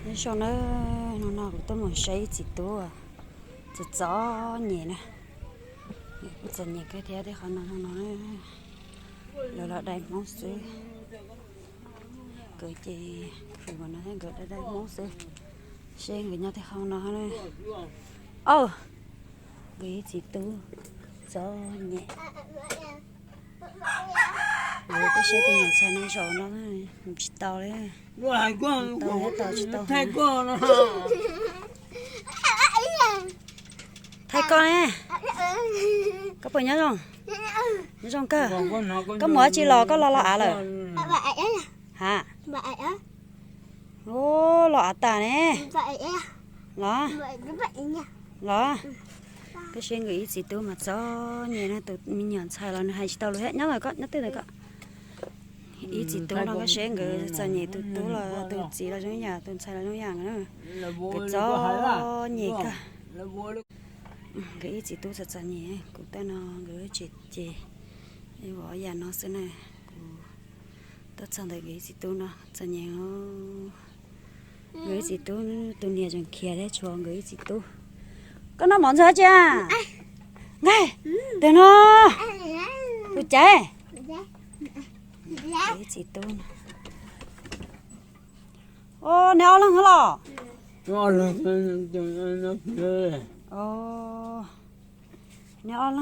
Nyob zoo na, hnub no kuv tuaj mus saib ib txiv tub txom txom nyem na. Kuj txom nyem kawg thiab, tej qhov no no no lawv los dai Hmoob xwb. Nkawd ces, no thiab nkawd dai dai Hmoob xwb. Seb nkawd nyob tej qhov no. Au, nkawd ib txiv tub txom nyem. Nkawd twb saib tus nyuam ntxhais no zaum no tsis tau li. Tau thiab tau tsis tau. Thaij koj ne. Koj puas nyob zoo? Nyob zoo kawg. Koj mus dab tsi los koj los los av lawm? Ha, los av tas ne. Los, los. Koj saib nkawd ib txiv tub mas txom nyem na, tus me nyuam ntxhais los nws hais tsis tau lus thiab. Nyob ntawm koj, nyob twj ntawm koj. Ib txiv tub no koj saib nkawd txom nyem, tus tub los tus txiv los zoo yam, tus ntxhais los zoo yam na. Nkawd txom nyem kawg. Nkawd ib txiv tub txom txom nyem, kuv tuaj no nkawd tsev ces ua yam no xwb na. Kuv tuaj txog ntawm nkawd ib txiv tub no txom nyem. Nkawd ib txiv tub, tus niam tseem khiav thiab tshuav nkawd ib txiv tub. Koj noj mov ntxuag dab tsi? Nqaij, tus no, tus caiv. Ib txiv tub no. Neb ob leeg los? Neb ob leeg. Nkawd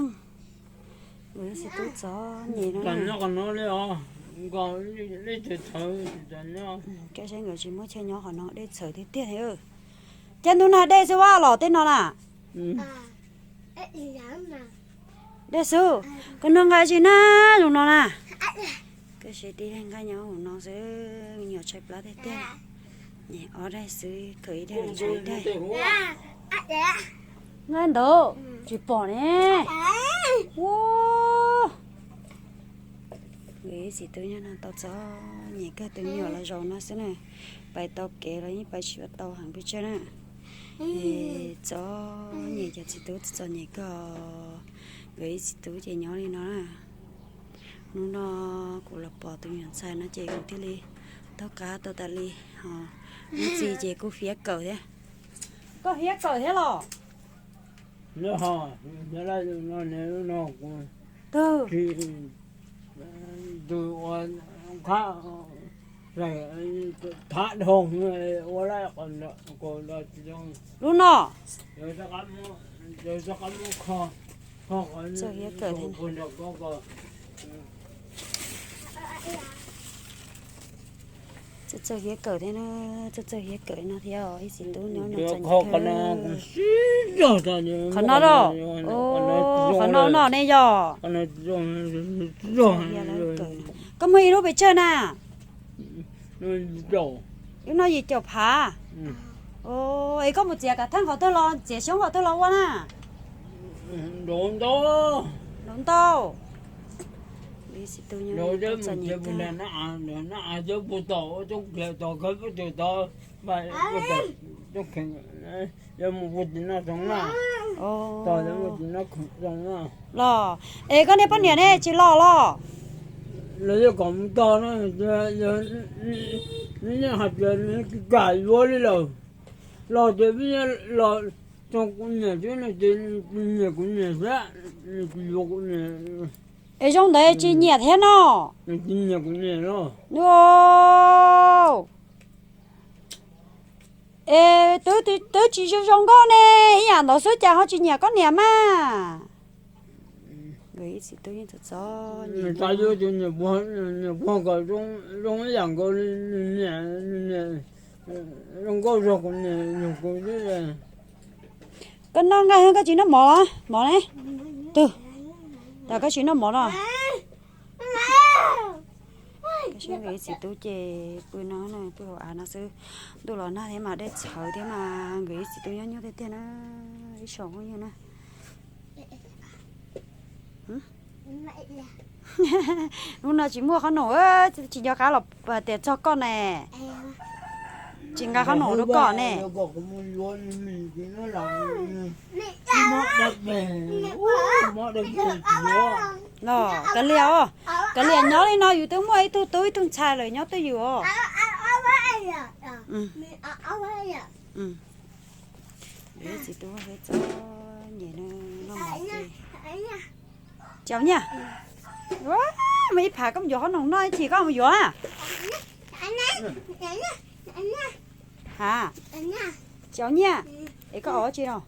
ib txiv tub txom nyem no. Koj saib nkawd tsis muaj chaw nyob qhov no, dej txhawv tiag tiag. Cas ntu nag dej xwb vaj los tej no na. Dej xwb, koj noj nqaij tsis nag zoo no na. Koj saib tib leeg nqaij nyob hauv no xwb, me nyuam tshaib plab tiag tiag. Nyem ob daig xwb, khaws ib daig los tshaib ib daig. Nqaij ntawd tsis pom ne. Ua, nkawd ib txiv tub nyob no tau txom nyem kawg, tus me nyuam los zaum no xwb na. Pais tau kev los yeej pais tsis ua tau heev pes tsawg na. Txom nyem, cov txiv tub txom nyem kawg. Nkawd ib txiv tub ces nyob li no na. Hnub no kuv los pom tus me nyuam ntxhais no ces kuv thiaj li taug qab tau tas li. Ho hnub txi ces kuj hiab kawm thiab. Koj hiab kawm thiab los? Twg? Lub no. Txawj hiab kawm thiab. Txawj txawj hiab kawm thiab na, txawj txawj hiab kawm no thiab ib txiv tub nyob no txom nyem kawg. Qhov no los, qhov no no ne yog. Koj muag ib lub pes tsawg na? Ib lub no yim caum phav. Es koj mus txiav kav theej qhov twg los, txiav xyoob qhov twg los ua na? Nraud ntau. Los, es koj niag poj niam ne tsis los los? Los yog kom mus tog no, nws yeej hais tias nws tsis kam yuav li lawm. Los ces peb los txog kuv niam xwb no ces nyiam kuv niam thiab, nws tsis yuav kuv niam. Es zoo ntawd tsis nyiam thiab no? Nws tsis nyiam kuv niam no. Es twb tsis zoo zoo nkauj ne, ib yam ntawd xwb cas ho tsis nyiam koj niam mas? Nkawd ib txiv tub yeej txom txom nyem. Nws tas yuav tus niam puag, niam puag kom zoo ib yam nkaus li nws niam, nws niam zoo nkauj zog kuv niam yug kuv xwb. Koj noj nqaij, koj tsis noj mov, mov ne? Twg? Cas koj tsis noj mov no? Nkawd ib txiv tub ces pw no, pw hauv av no xwb. Ntuj los nag thiab mas dej txhawv thiab mas nkawd ib txiv tub nyob nyuaj tiag tiag na, ib tsoom phooj ywg na. Hnub no tsis muaj qhob noom, tsis nco qab los tias txog koj ne. Tsis nqa qhob noom rau koj ne. Los kav liam os, kav liam, nyob li no yus twb muaj ib tug tub ib tug ntxhais lawm, nyob twj ywm os. Txiv tub txom nyem no, no mas ces cau nyiaj. Muaj ib phav koj mus yuav qhob noom noj ib chim koj mus yuav. Ha, cau nyiaj. Es koj ua tsi no?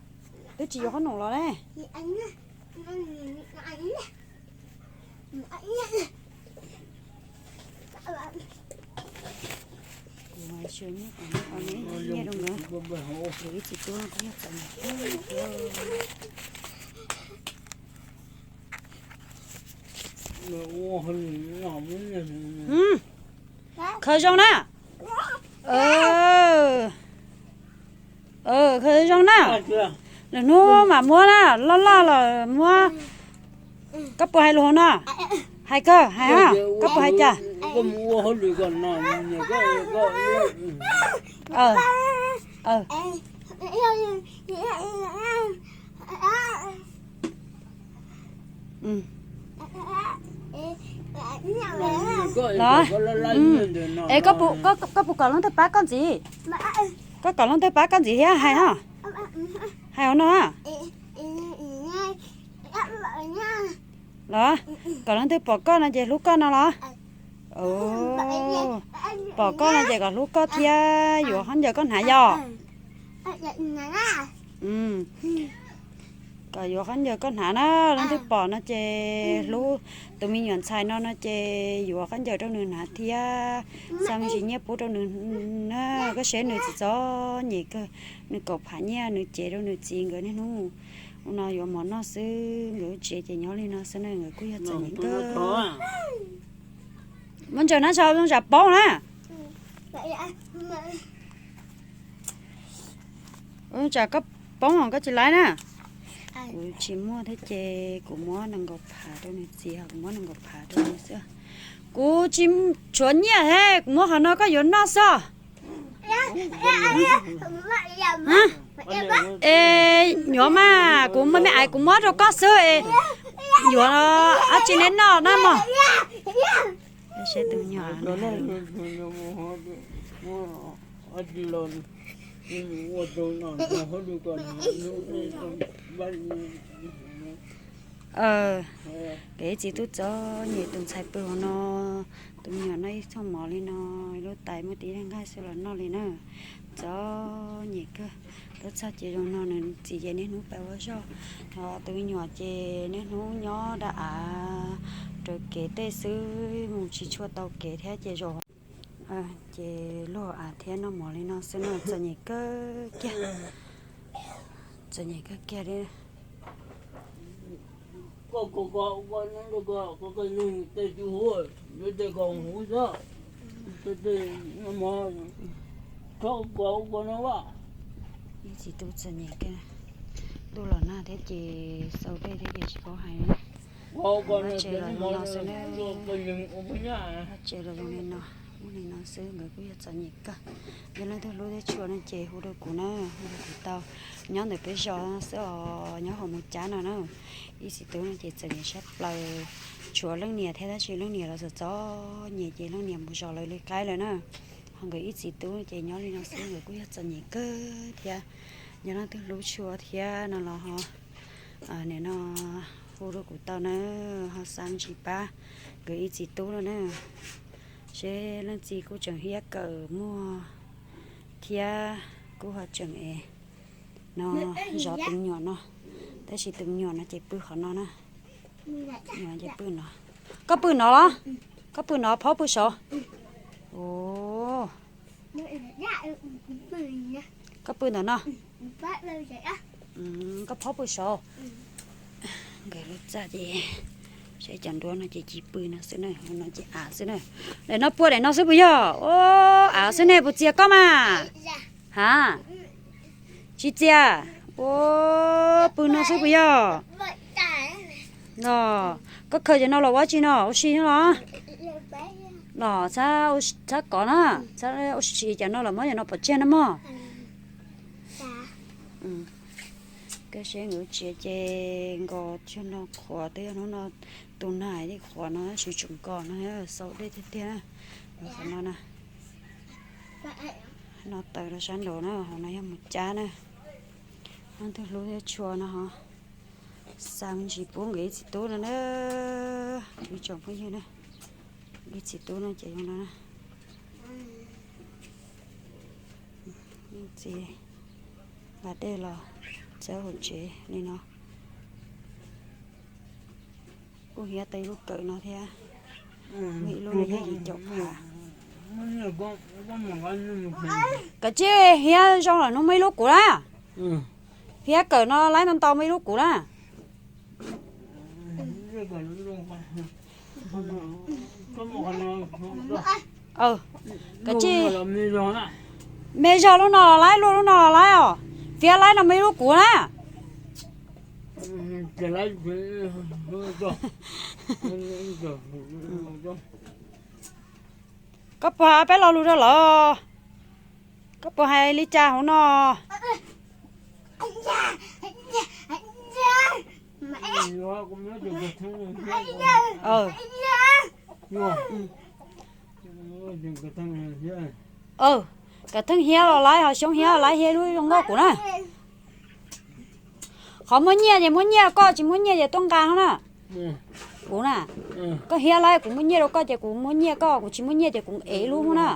Twb tsis yuav qhob noom los ne. Nyiaj rau nkawd, ib txiv tub no kuj yog txom nyem kawg. Khaws zoo na. Khaws zoo na. Lwm hnub mam muab na, loj loj los muab. Koj puas hais lus hauv no? Hais kawg, hais ha, koj puas hais cas? Los, es koj puas kom leej twg pab koj ntxiv? Koj kom leej twg pab koj ntxiv thiab hais no? Hais hauv no. Los, kom leej twg pom koj no ces hlub koj no los? Pom koj no ces kom hlub koj thiab yuav khaub ncaws koj hnav yog? Kom yuav khaub ncaws koj hnav na, leej twg pom no ces hlub. Tus me nyuam ntxhais no no ces yuav khaub ncaws rau nws hnav thiab xa me ntsis nyiaj pub rau nws na. Koj saib nws txom txom nyem kawg, nws kaum phav nyiaj nws cev rau nws txiv nkawd niaj hnub. Ua no yuav mov noj xwb, nkawd lub tsev ces nyob li no xwb na, nkawd kuj yog txom nyem kawg. Muab ntsaws na, ntsaws poob na. Ntsaws koj poob os, koj tsis laib na. Kuv tsis muaj thiab ces kuv muab nees nkaum phav rau nws txiv, kuv muab nees nkaum phav rau nws xwb. Kuv tsis tshuav nyiaj he, kuv muab qhov no koj yuav noj xwb. Es nyuam mas kuv muaj me aiv kuv muab rau koj xwb es yuav dab tsi neb noj na mog. Seb tus me nyuam Nkawd ib txiv tub txom nyem tus ntxhais pw hauv no, tus me nyuam noj ib txhob mov li no, lub tais muaj tib leeg nqaij xwb los noj li na. Txom nyem kawg, lub txoj kev zoo no nws txiv ces niaj hnub pab ua zog. Ho tus me nyuam ces niaj hnub nyob rau av raws kev tej xwb, mus tsis tshua tau kev thiab ces zoo. Ces luag av thiab noj mov li no xwb no txom nyem kawg kiag. Txom nyem kawg kiag li. Ib txiv tub txom nyem kawg, ntuj los nag thiab ces xau dej thiab ces tsis paub hais li. Vaj tsev los zoo li no xwb na, vaj tsev los zoo li no, muaj li no xwb, nkawd kuj yog txom nyem kawg. Yog leej twg hlub thiab tshua no ces hu rau kuv na, hu rau kuv tau. Nyob ntawm peb zos xwb os, nyob hauv Moos Cab no na. Ib txiv tub no ces txom nyem sab plaws, tshuav leej niam thiab tab sis leej niam los txom txom nyem ces leej niam mus zos lawv li qaib lawm na. Ho nkawd ib txiv tub ces nyob li no xwb, nkawd kuj yog txom nyem kawg thiab. Yog leej twg hlub tshua thiab no los ho nim no hu rau kuv tau na, ho xa me ntsis pab nkawd ib txiv tub no na. Seb leej txiv kuj tseem hiab kawm muag thiab kuj ho tseem es no zov tus me nyuam no, tab sis tus me nyuam no ces pw qhov no na. Nyuam ces pw no. Koj pw no los? Koj pw no, phob pw saud. Koj pw ntawm no. Koj phob pw saud. Nkawd lub txaj ces seb cov nruab no ces cia pw no xwb na, no ces av xwb na. Daim no puag daim no xwb puas yog? Av xwb ne, puas txias koj mas? Ha, tsis txias. Ua, pw no xwb puas yog? Los koj khaws cov no los ua dab tsi no, ua si no los? Los txhab kov na, ua si cov no los muab cov no pov tseg na mog. Koj seb nkawd tsev ces nkos cog no qhuav, twb yog hnub no tus nag li qhuav no tab sis tseem nkos no, xau dej tiag tiag na. Qhov no na. No tawm rau sab nraud na, hauv no yog mus cab na. Leej twg hlub thiab tshua no ho xa me ntsis pub nkawd ib txiv tub no na. Ib tsoom phooj ywg na, ib txiv tub no ces zoo no na. Txiv nqa dej los txawb hauv tsev li no. Kuj hiab tau ib lub kawm no thiab, muaj ib lub no yog yim caum phav. Kav tsij hiab zoo lawm no muaj ib lub kuv na. Hiab kawm no laib ntau ntau muaj ib lub kuv na. Kav tsij me zog lub no los laib, luaj lub no los laib os. Fiab laib no muaj ib lub kuv na. Koj puas peb lo lus rau lawm? Koj puas hais li cas hauv no? Kav theej hiab los laib, ho xyoob hiab los laib, hiab lub zoo nkauj kuv na. Qhov muaj nyiaj ces muab nyiaj rau koj, tsis muaj nyiaj ces tuaj nqa na. Kuv na, koj hiab laib kuv muab nyiaj rau koj ces kuv muab nyiaj koj, kuv tsis muaj nyiaj ces kuv ev lub na.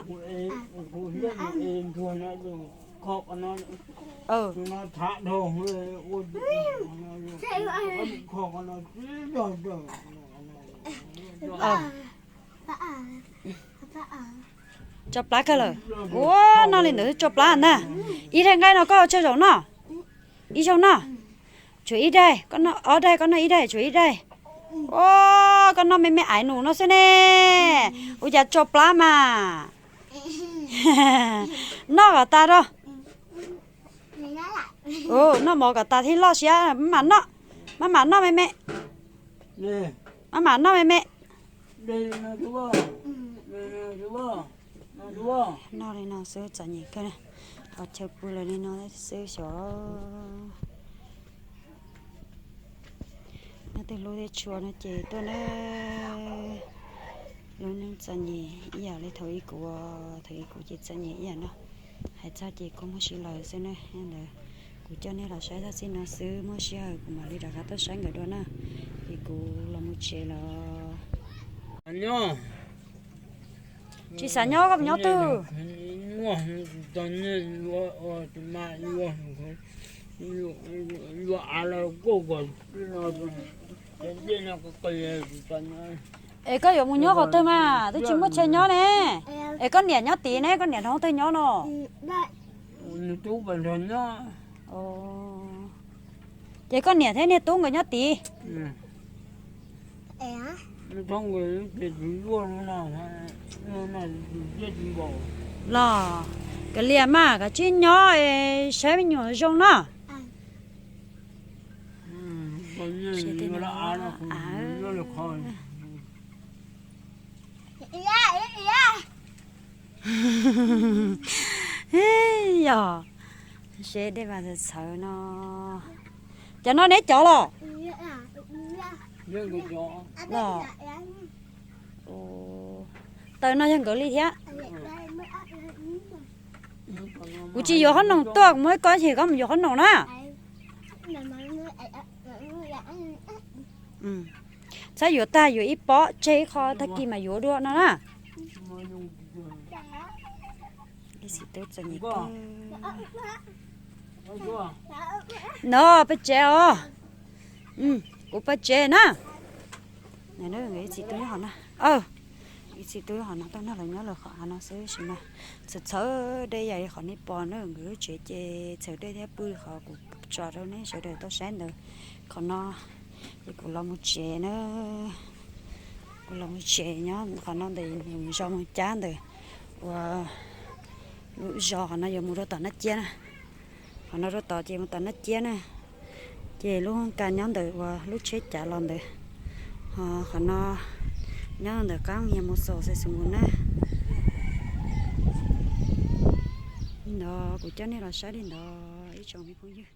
Tso plab kawg lawm. Ua, noj li ntawd tso plab ntag. Ib daim nqaij no koj tsawg zaus noj? Ib zaug noj. Tshuav ib daim, koj noj ob daim, koj noj ib daim, tshuav ib daim. Ua, koj noj me me aiv nus no xwb ne. Ua cas tso plab mas. Noj kom tas rau. Noj mov kom tas thiaj loj siab, maj mam noj, maj mam noj me me. Maj mam noj me me. Noj li no xwb txom nyem kawg, qhov chaw pw lawm li no xwb xyov. Leej twg hlub thiab tshua no ces tuaj na. Lub neej txom nyem ib yam li thaum ub kuv, thaum ub kuv ces txom nyem ib yam no. Hais txog ces kuj muaj sij lawm xwb na. Yog ntawd kuv coj nej los saib txog txij no xwb, muaj sij hawm kuv mam li rov qab tuaj saib nkawd dua na. Ces kuv los mus tsev los. Tsis xav nyob, koj mus nyob twg? Es koj yuav mus nyob qhov twg mas twb tsis muaj chaw nyob ne? Es koj niam nyob tid ne, koj niam nrog twg nyob no? Ces koj niam thiab niag tub nkawd nyob tid. Los, kav liam mas kav tsij nyob es saib me nyuam zoo na. Yog, seb dej mas txhawv txhawv no. Cov no neb cov los? Los, taws no yog nkawd li thiab. Kuv tsis yuav qhob noom tuaj, kuv muab koj ces koj mus yuav qhob noom na. Txhob yuav tag, yuav ib pob tseg ib qho, tag kis mas yuav dua no na. No peb tsev os. Kuv peb tsev na. Ib txiv tub nyob qhov no. Ib txiv tub qhov no tuaj nrog lawv nyob lawm qhov no xwb sis mas txhawv txhawv dej yam li qhov nej pom na, nkawd lub tsev ces txhawv dej thiab pw qhov kuv tso rau nej sawv daws tau saib ntawd. Qhov no ces kuv los mus tsev na. Kuv los mus tsev nyob qhov no ntawm zos mus cab ntawm ua lub zos, qhov no yuav mus rau tom Naj Ciab na. Qhov no rau tod ces mus tom Naj Ciab na. Ces lub ka nyob ntawm uas lub tsheb cav los ntawd. Ho qhov no nyob ntawm qab yog mus xaus xais xus mus na. Li ntawd kuv coj nej los saib li ntawd ib tsoom me phooj ywg.